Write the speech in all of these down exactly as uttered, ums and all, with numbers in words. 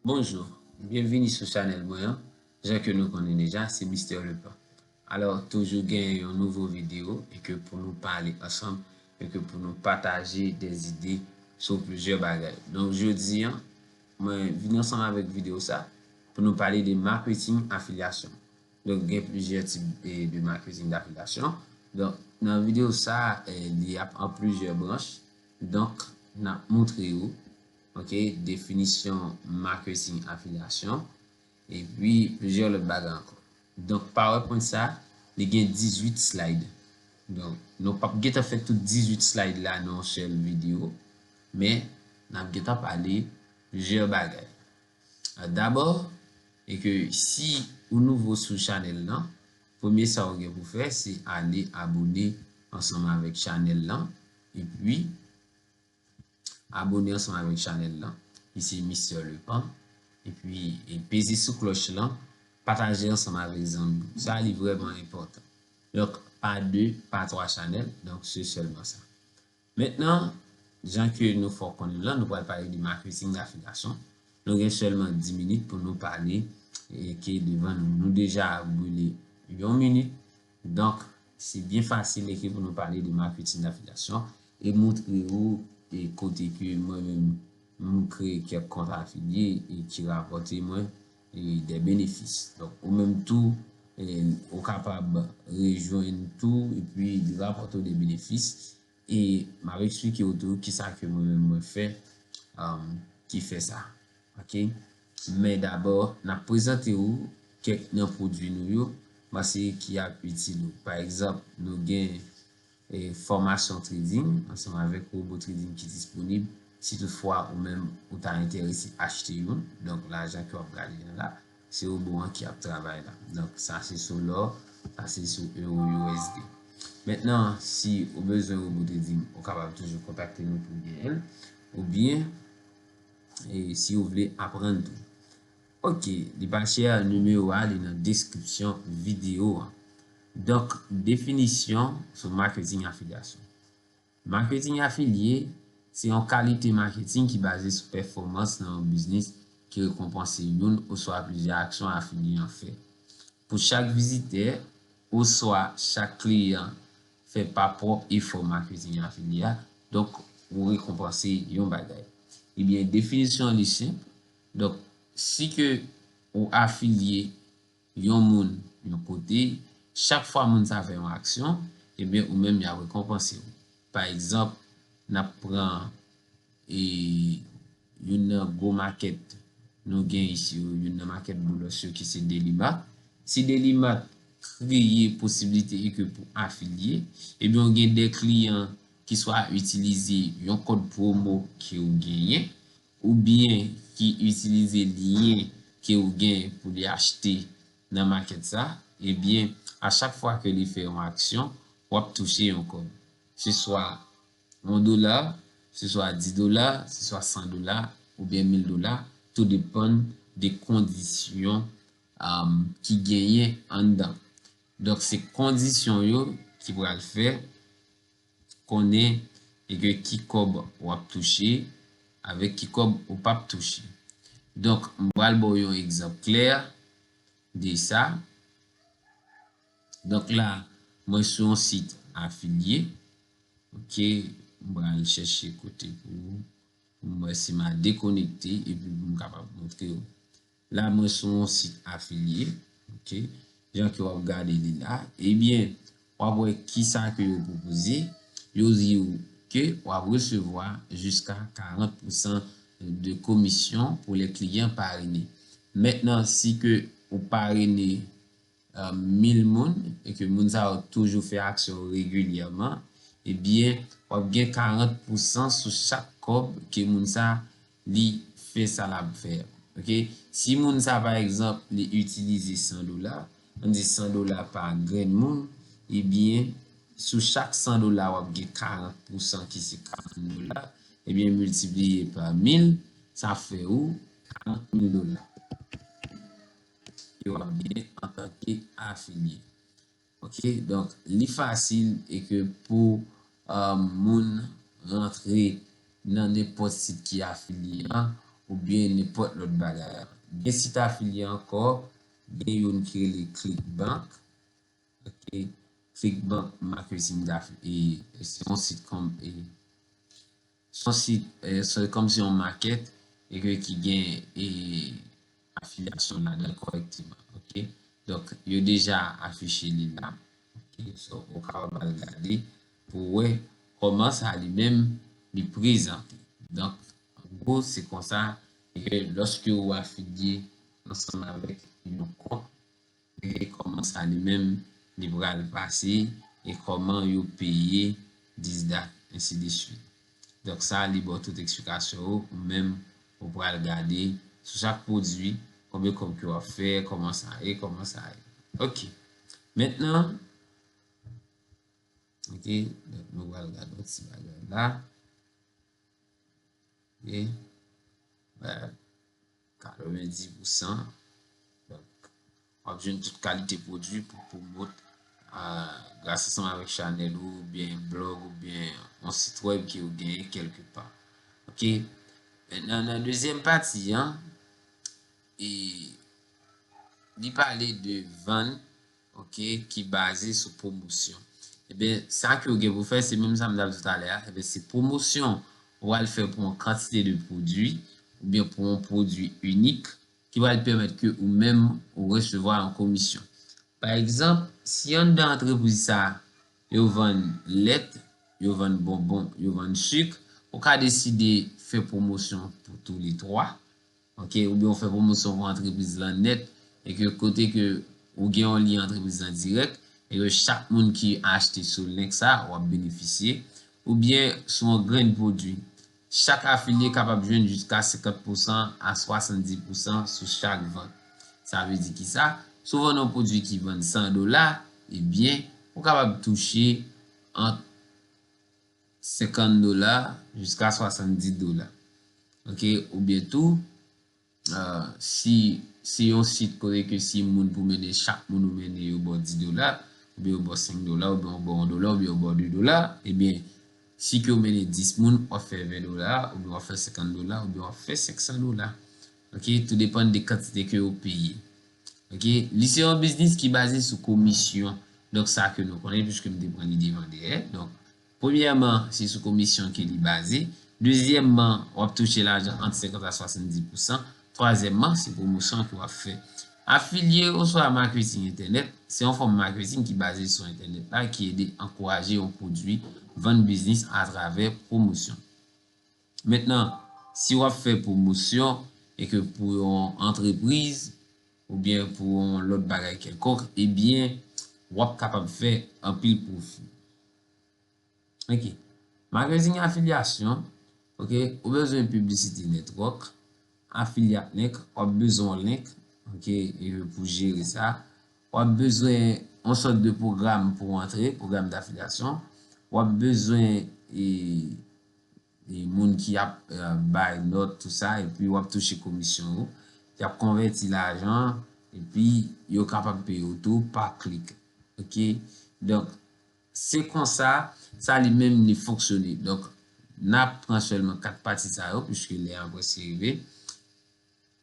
Bonjou, byenvini sou chanèl mwen an. Jan ke nou konnen deja, se Mister Leplan. Alò, toujou gen yon nouvo videyo e ke pou nou pale ansanm e ke pou nou pataje de zide sou plizyè bagay. Donk, jodi an, mwen vin ansanm avèk videyo sa pou nou pale de maketing afilyasyon. Donk, gen plizyè tip e, de maketing afilyasyon. Donk, nan videyo sa, e, li ap an plizyè branch. Donk, n ap montre yo, ok, definisyon maketing afilyasyon, epi plizyè lòt bagay ankò. Donk, PowerPoint sa, li gen dizuit slide. Donk, nou p ap gentan fè tout dizuit slide la nan yon sèl videyo, men n ap gentan pale plizyè bagay. Dabò, e ke si ou nouvo sou chanèl lan, premye sa ou gen pou fè, se ale abone ansanm avèk chanèl lan, epi abone ansanm avèk chanèl lan, ki se Mister Leplan, epi e peze sou klòch lan, pataje ansanm avèk zanmi w. Sa li vrèman enpòtan. Donk, pa de, pa twa chanèl, donk se sèlman sa. Mentnan, jan ke nou fè w konnen lan, nou pral pale de maketing afilyasyon. Nou gen sèlman dis minit pou nou pale e ke devan nou. Nou deja brile yon minit. Donk, se byen fasil e ke pou nou pale de maketing afilyasyon e montre ou e kote ke mwen menm m kreye kèk kont afilye e ki rapòte mwen e de benefis. Donk, ou menm tou, e, ou kapab rejwenn tou epi li rapòte w de benefis. E m ap eksplike w tou kisa ke mwen menm mwen fè, um, ki fè sa. Ok? Men dabò, n ap prezante w kèk nan pwodui nou yo, m panse ki ap itil ou. Pa egzanp, nou gen e, fòmasyon trading ansanm avèk wobo trading ki disponib si toutfwa ou menm ou ta enterese achte youn. Donk, lajan ke w ap gade an la, se wobo an ki ap travay la. Donk, sa se sou lò, sa se sou euro U S D. Mentnan, si ou bezwen wobo trading, ou kapab toujou kontakte nou pou genyen l. Oubyen, e, si ou vle aprann tou. Ok, li pa chè, nimewo a, li nan deskripsyon videyo a. Donk, definisyon sou maketing afilyasyon. Maketing afilye se yon kalite maketing ki baze sou pèfòmans nan yon biznis ki rekonpanse youn oswa plizyè aksyon afilye an fè. Pou chak vizitè oswa chak kliyan fè pa pwòp efò maketing afilye a, donk, ou rekonpanse yon bagay. Ebyen, definisyon an li senp. Donk, si ke ou afilye yon moun yon kote, chak fwa moun sa fè yon aksyon, ebyen, ou menm y ap rekonpanse w. Pa egzanp, n ap pran e, youn nan gwo makèt nou gen isi yo, youn nan makèt Boulos yo ki se Delimat. Si Delimat kreye posiblite e ke pou afilye, ebyen, ou gen de kliyan ki swa itilize yon kòd pwomo ke ou genyen, oubyen ki itilize lyen ke ou gen pou li achte nan makèt sa, ebyen, a chak fwa ke li fè yon aksyon, w ap touche yon kòb. Se swa yon dola, se swa dis dola, se swa san dola, oubyen mil dola, tou depann de kondisyon, um, ki genyen anndan. Donk, se kondisyon yo ki pral fè konnen e ke ki kòb w ap touche avèk ki kòb ou p ap touche. Donk, m pral ba w yon egzanp klè de sa. Donk la, mwen sou yon sit afilye. Ok, m pral chèche kote pou, pou m wè si m a dekonekte epi pou m kapab montre w. La, mwen sou yon sit afilye. Ok, jan ke w ap gade li la. Ebyen, w ap wè kisa ke yo pwopoze. Yo di w ke w ap resevwa jiska karant pousan de komisyon pou lè kliyan parene. Mentnan, si ke ou parene, e, mil moun e ke moun sa yo toujou fè aksyon regilyèman, ebyen, w ap gen karant pousan sou chak kòb ke moun sa li fè sa l ap fè a. Ok? Si moun sa, pa egzanp, li itilize san dola, ann di san dola pa grenn moun, ebyen, sou chak san dola, w ap gen karant pousan ki se karant dola, ebyen, miltipliye pa mil, sa fè ou karant mil dola ke w ap gen antanke afilye. Ok, donk, li fasil e ke pou, e, moun rantre nan nenpòt sit ki afilye an, oubyen nenpòt lòt bagay. Gen sit afilye ankò, gen youn ki rele Clickbank. Ok, Clickbank Marketing Daf-, e, e se yon sit kòm, e, se yon sit, e, se kòmsi yon market, e ke ki gen, e, afilyasyon ladan kòrèkteman. Ok, donk, yo deja afiche li la. Ok, so, ou kapab al gade pou wè kòman sa li menm li prezante. Donk, an gwo, se konsa, e ke lòske ou afilye ansanm avèk yon kont, e kòman sa li menm li pral pase, e kòman yo peye Dizdak, ensi de swit. Donk, sa li ba w tout eksplikasyon yo, ou menm ou pral gade sou chak pwodui, konbyen kòb ke w ap fè, kòman sa ye, kòman sa ye. Ok. Mentnan, ok, donk nou pral gade yon ti bagay la. Ok. Wè, katrevendis pousan. Donk, w ap jwenn tout kalite pwodui pou pwomot, a, gras ansanm avèk chanèl ou, oubyen blòg, oubyen yon sit wèb ke ou genyen kèlke pa. Ok. Mentnan, nan dezyèm pati an, e, li pale de vann, ok, ki baze sou pwomosyon. Ebyen, sa ke w gen pou fè, se menm sa m t ap di w talè a. Ebyen, se pwomosyon ou al fè pou yon kantite de pwodui, oubyen pou yon pwodui inik, ki pral pèmèt ke ou menm ou resevwa yon komisyon. Pa egzanp, si anndan antrepriz sa a, yo vann lèt, yo vann bonbon, yo vann sik, ou ka deside fè pwomosyon pou toulètwa, ok, oubyen ou fè pwomosyon pou antrepriz lan nèt, e ke kote ke ou gen yon lyen antrepriz lan dirèk, e ke chak moun ki achte sou link sa, w ap benefisye, oubyen sou yon grenn pwodui. Chak afilye kapab jwenn jiska senkant pousan a swasanndis pousan sou chak vant. Sa vle di kisa? Si w vann yon pwodui ki vann san dola, ebyen, ou kapab touche ant senkant dola jiska swasanndis dola. Ok, oubyen tou, ah, si se yon sit kote ke si moun pou mennen, chak moun ou mennen yo ba w dis dola, oubyen yo ba w senk dola, oubyen yo ba w yon dola, oubyen yo ba w de dola, ebyen, si ke w mennen dis moun, w ap fè ven dola, oubyen w ap fè senkant dola, oubyen w ap fè senksan dola. Ok, tou depann de kantite ke yo peye. Ok, li se yon biznis ki baze sou komisyon. Donk, sa ke nou konnen, piske m te pran li devan dèyè. Donk, premyèman, se sou komisyon ke li baze. Dezyèmman, w ap touche lajan ant senkant a swasanndis pousan. Twazyèmman, se pwomosyon ke w ap fè. Afilye oswa maketing entènèt, se yon fòm maketing ki baze sou entènèt la, ki ede ankouraje yon pwodui, vann biznis atravè pwomosyon. Mentnan, si w ap fè pwomosyon e ke pou yon antrepriz oubyen pou yon lòt bagay kèlkonk, ebyen, w ap kapab fè anpil pwofi. Ok. Maketing afilyasyon, ok, ou bezwen piblisite network, affiliate link, w ap bezwen yon link, ok, e pou jere sa. W ap bezwen yon sòt de pwogram pou antre, pwogram d'affiliation. W ap bezwen, e, e moun ki ap, e, bay nòt, tou sa, epi w ap touche komisyon yo. Y ap konvèti lajan, epi yo kapab peye w tou pa klik. Ok? Donk, se konsa, sa li menm li fonksyone. Donk, n ap pran sèlman kat pati sa yo, piske lè an prèske rive.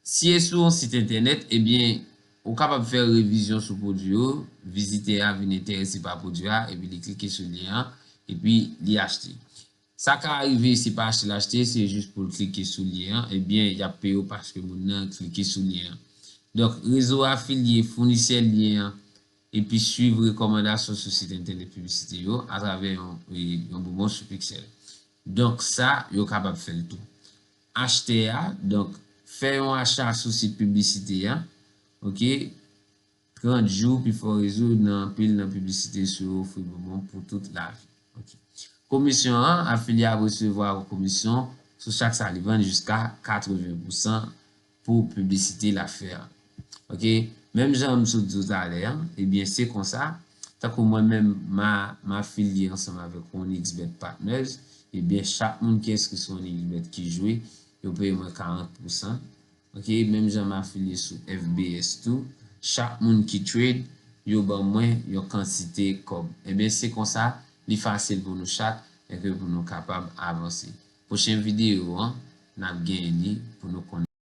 Si e sou yon sit entènèt, ebyen, ou kapab fè revizyon sou pwodui yo, vizitè a vin enterese pa pwodui a, epi li klike sou lyen an, epi li achte. Sa ka rive, se pa achte l achte, se jis pou l klike sou lyen an, ebyen, y ap peye w paske moun nan klike sou lyen an. Donk, rezo afilye, founisè lyen an, epi swiv rekòmandasyon sou sit entènèt piblisite yo atravè yon, yon bonbon sou Pixel. Donk, sa, yo kapab fè l tou. Achtè a, donk, fè yon acha sou sit piblisite a, ok, trant jou, pifò rezo nan anpil nan piblisite sou yo ofri bonbon pou tout lavi. Ok. Komisyon an, afilye a ap resevwa yon komisyon sou chak sa li vann jiska katreven pousan pou piblisite l ap fè a. Ok? Menm jan m sot di w talè a, ebyen, se konsa, tankou mwen menm, m a, m afilye ansanm avèk OneXBet Partners, ebyen, chak moun ki enskri sou OneXBet ki jwe, yo peye mwen karant pousan. Ok? Menm jan m afilye sou F B S tou, chak moun ki trade, yo ban mwen yon kantite kòb. Ebyen, se konsa, li fasil pou nou chak, e ke pou nou kapab avanse. Pwochen videyo an, n ap genyen li pou nou konnen.